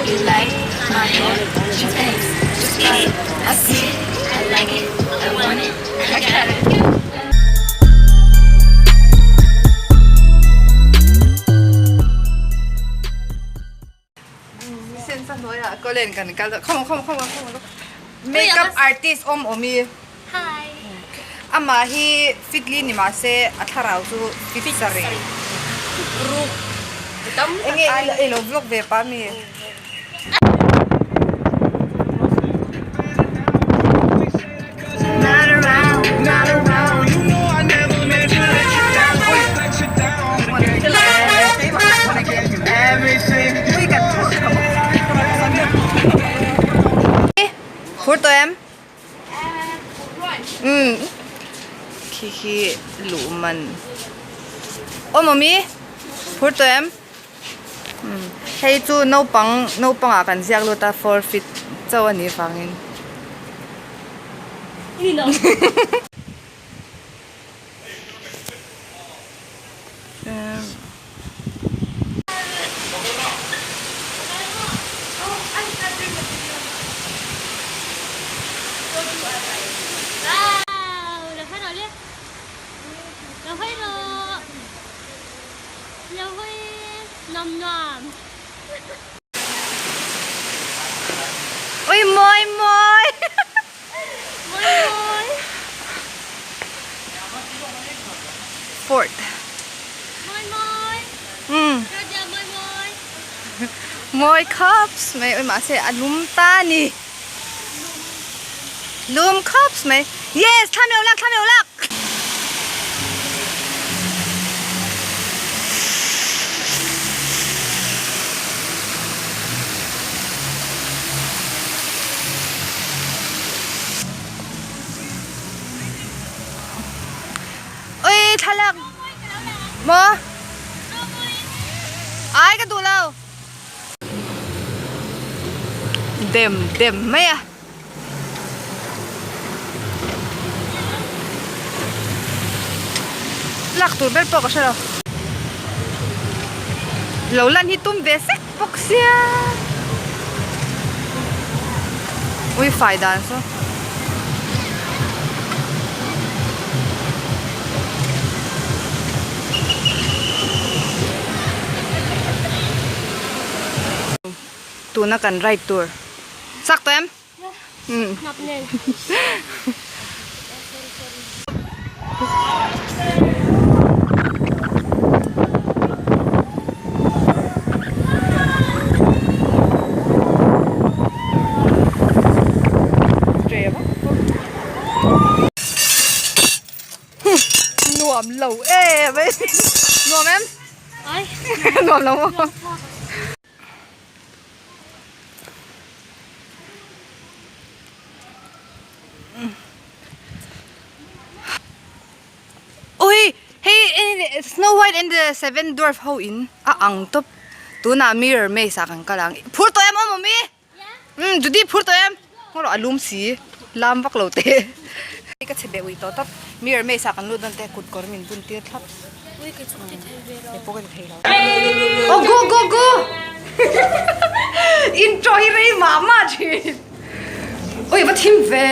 Sen sa hnuaiah Colin kan kal dawn khawm khawm khawm khawm makeup artist awm awm i amah hi fitli ni mahse a thlarau chu fit sarih ruk enge i lo vlog ve pah ami. Phur tawh em? Umm khi khi luh man aw mawmi phur tawh em? Hei chu naupang naupang ah kan ziak lut a four feet chauh a nih vangin. Ui mawi mawi. Fort. Umm. Mawi khaps mai ui mahse a lum ta ni. Lum khaps mai. Yes thla meuh lak thla meuh lak. Ui thlalak maw ai ka duh lo dem dem mai a. Lak tur ber pawh ka hre lo. Lo lan hi tum ve sek bawk sia. Ui fai dan saw. Tuna kan ride tur. Sak tawh em? Umm. Nuam lo em ei. Nuam em? Nuam lo maw? Ui hei snow white and the seven dwarf ho in a ang tawp tunah mirror maze ah kan kal ang phur tawh em awm awm i umm Judy phur tawh em ngaw rawh a lum si lam vak lo te hei ka chhe beh ui tawh tawp mirror maze ah kan lut dawn te kut kawr min bun tir thlap. Ui pawh ka ti thei lo. Oh go go go. Intro hi rei mah mah thin. Ui va thim ve.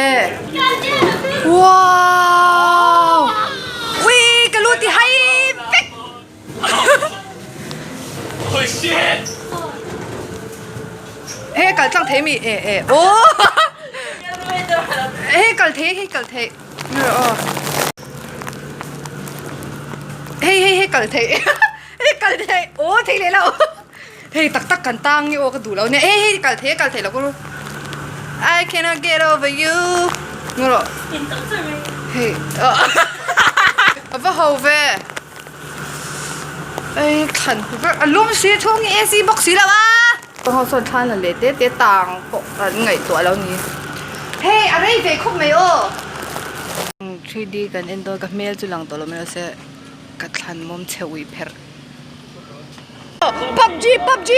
Wow. Ui ka lu ti hai vek. Holy shit. He kal tlang thei mi e e. Oh. He kal thei he kal thei. Hei hei hei kal theih hei kal theih aw thei leh lo hei tak tak kan tang nge aw ka duh lo nia hei hei kal theih kal theih lo ka ru I cannot get over you ngaw rawh hei a va ho ve ei thlan hu ber a lum si chhung hi AC bawk si lo a ho sawn thlan la leh te te tang pawh an ngaihtuah lo ni hei a rei ve khawp mai aw. 3D kan en dawn ka hmel chu lang tawh lo mai se ka thlan mawm chhe ui pherh. PUBG PUBG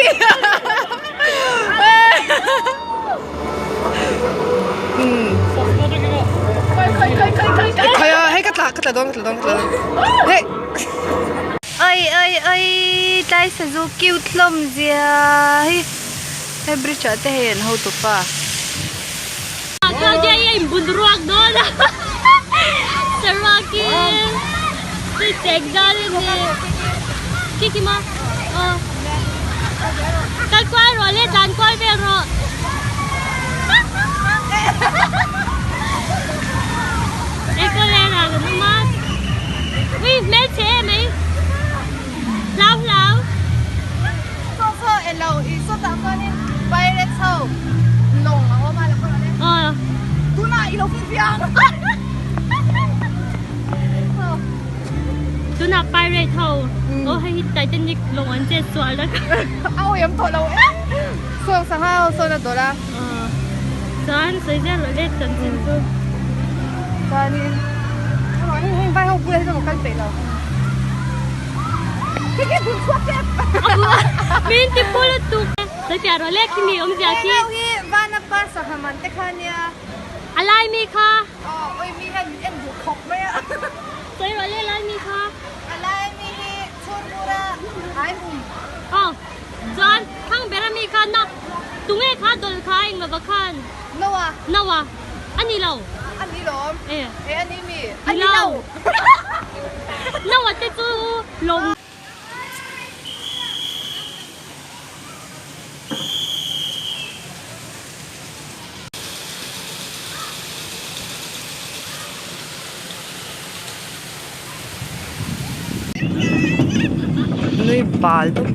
Khai a hei ka tla ka tla dawn ka tla dawn ka tla dawn hei Oi oi oi tlai sazu cute hlawm zia hi. He bridge ah te hei an hotupa. Claudia hi a inbun ruak dawn a saruakin tui chek dawn a ni Kikima aw kal kual rawh le dan kual vel rawh Ecoland ah kan awm a ui hmelchhe em mai hlau hlau. Saw saw elo i sawtah chuanin pirates ho lawng a awm a lo kawr le. Aw. Tunah i lo fing fiang. Tunah pirate ho aw hei hi Titanic lawng an chet sual na kha. A awih am tawh lo e. Saw sangha ho sawn a dawlh a. Aw. Chuan sawi zel rawh le chanchin chu. Chuanin hei hei vai ho bulah hi chuan ka kal peih lo. Min ti phu lutuk. Sawi piah rawh le khi mi awmzia khi. Hei hi Vanapa sangha man te kha nia. A lai mi kha. Aw oi mi hian min en duh khawp mai a. Sawi rawh le lai mi kha. A lai mi hi chhunmura ai hum. Aw chuan thang bera mi kha na tunge kha dawl kha englova khan. Noa. Noa a ni lo. A ni lawm. E. E a ni mi. A ni lo. Noa te chu lawm. Nui bal tawp.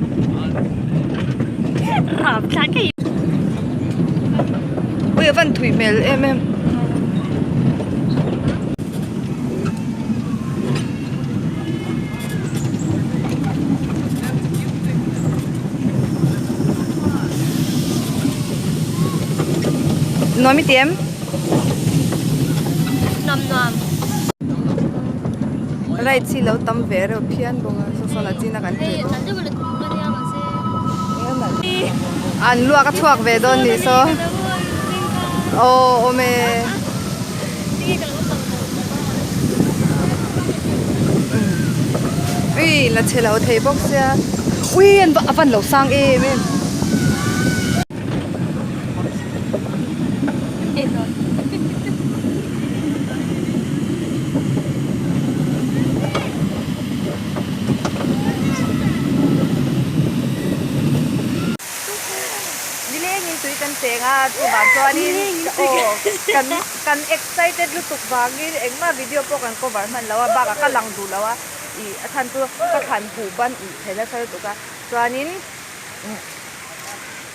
Ui a van thui hmel em em. Nuam i ti em? Nuam nuam. Right hi lo tam ve reuh phian bawk a saw saw la chin a kan ṭeh bawk. An luak a chhuak ve dawn nih saw. Aw awm e. Ui la chhe lo thei bawk sia. Ui an va a van lo sang em em. Nilengin tui kan cheng a chuvang chuanin aw kan kan excited lutuk vangin engmah video pawh kan cover hman lo a bakah ka lang duh lo a ih a chhan chu ka thlan huh ban ih thei nasa lutuk a chuanin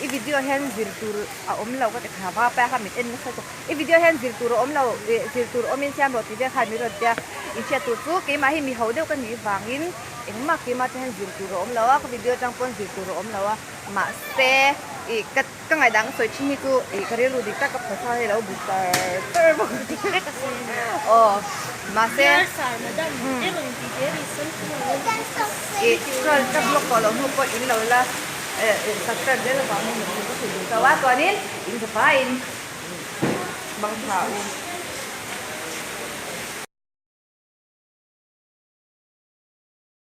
i video hian zir tur a awm lo ka ti kha va pa kha mit en nasa lutuk i video hian zir tur a awm lo ih zir tur awmin siam rawh tih vel khan min rawn tia inhriat tur chu keimah hi mi ho deuh ka nih vangin engmah keimah te hian zir tur a awm lo a ka video atang pawn zir tur a awm lo a mahse ih ka ka ngaihdan ka sawi thin hi chu ih ka rilru dik tak ka pho chhuak hi a lo bu char char bawk aw mahse ih chuan ka vlog tawh loh hnu pawh in lo la eh subscribe zel avangin ka sawi duh chauh a chuanin in zafaiin mang tha u.